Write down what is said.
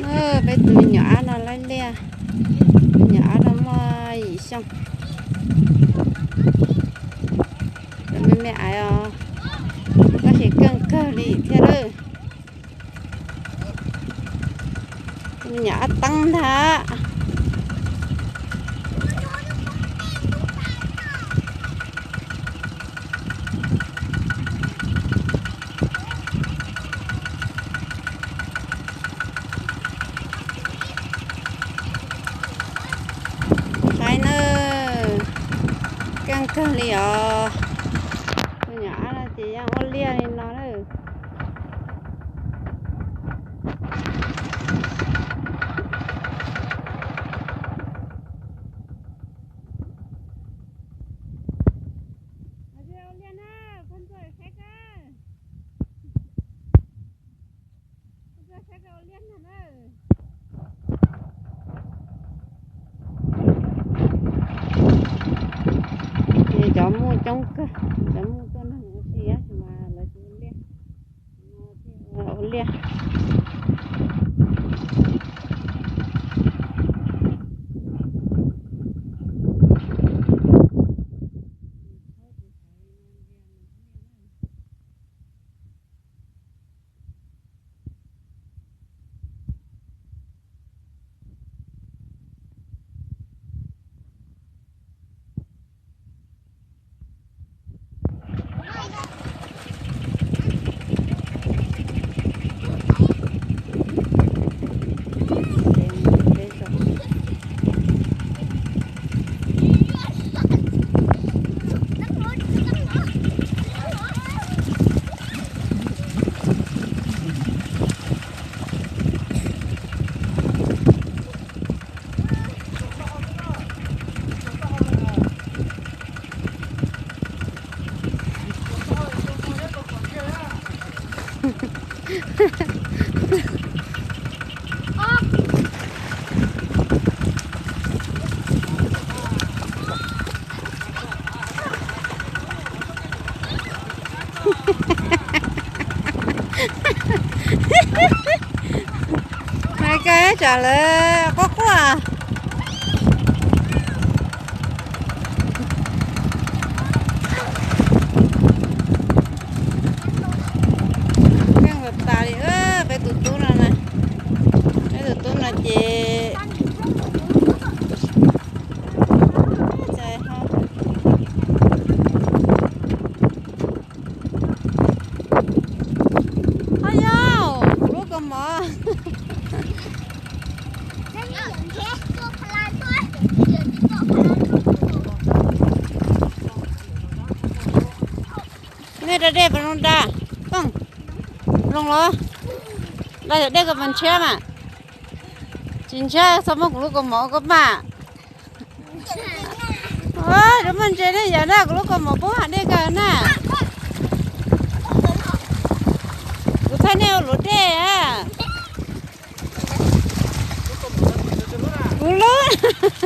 Peb tus me nyuam ab no laib liaj, me nyuam ab no muaj yim xyoo. Me me ais os, tab sis keej kawg li thiab lawm. Me nyuam ab teeb ntag. Saib nawb, keej kawg li os. Tus nyuam ab no ces yeej ua liaj li no na. Ces cov muj coob kawg, cov muj tuaj neeg ua si tab sis mas lawv tsis ua liaj, ua liaj. Mas kawg tsam lawv quaj quaj. Keej tas li, peb tus tub no na, peb tus tub no ces ho yog kuv lub kaus mom. Nej da dej pas zoo da, tooj, zoo los da yog dej koj pas ntshiab mas. Tsis ntshiab txhob muab kuv lub kaus mom koj mas. Ua, muaj ntses nej yawm na, kuv lub kaus mom poob hav dej kawg na. Kuv thaij nej ua luv dej a. Kuv lub.